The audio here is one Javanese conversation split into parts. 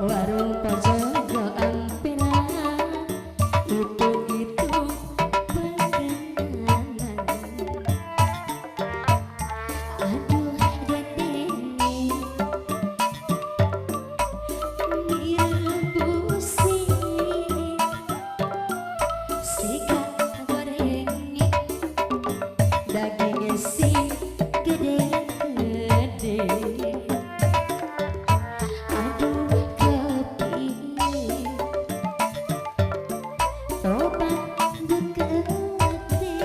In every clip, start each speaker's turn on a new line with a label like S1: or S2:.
S1: Warung pojok ampiran, hitung-hitung perkenalan. Aduh dendenge direbusi, sikat gorenge dagingnya sing gede-gede. Aduh kepiye tobat bekete,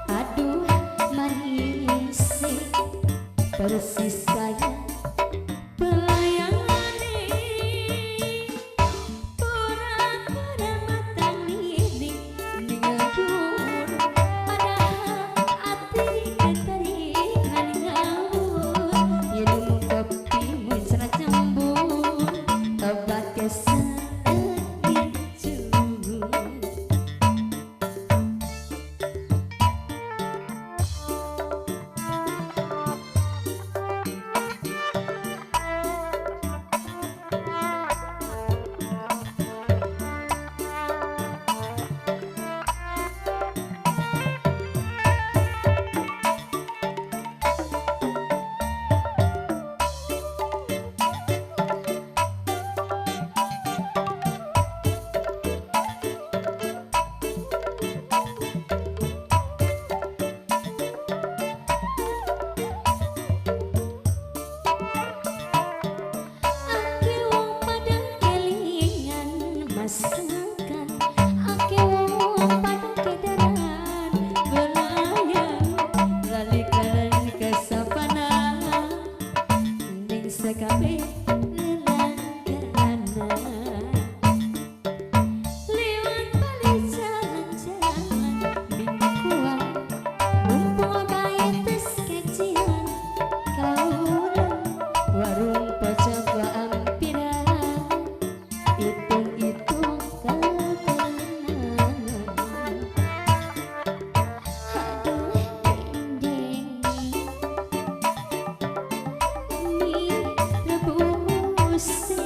S1: aduh manis persis kaya pelayane. Pura-pura matang lirik ning ngawur, padahal ati ketarik lan ngawur. Minum kopi muncrat cembur, tobat kesedih cembur. Ake wong padang kelingan masakan, ake wong padang kedaran belayan, lali kalen kesapanan ning sekabe lelangganan. Liwat bali jalan-jalan mingguan, mumpung omahe tes kajian kaulan. Warung pojok ampiran, hitung-hitung ketenanan. Aduh dendenge mie rebusi,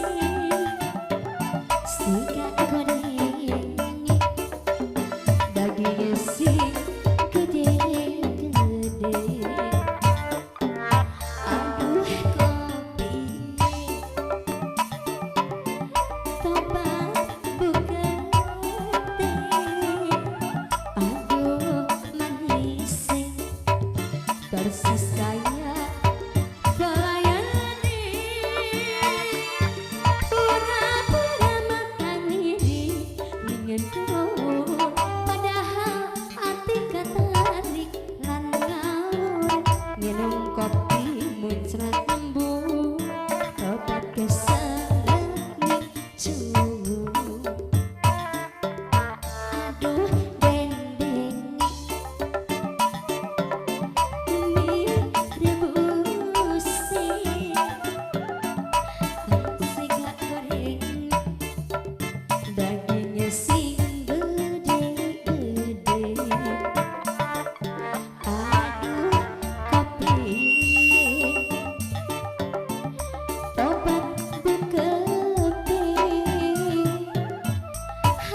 S1: sikat gorenge dagingnya sing gede-gede. Aduh kopi tobat bukete, aduh manis persis kaya pelayane. Pura-pura matang lirik ning ngawur, padahal ati katarik lan ngawur. Minum kopi muncrat lembur, tobat keselak cembur. Aduh dendenge mie rebusi, sikat goreng dagingnya sing gede-gede. Aduh kopi tobat bukete,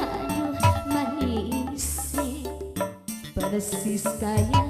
S1: aduh manis persis kaya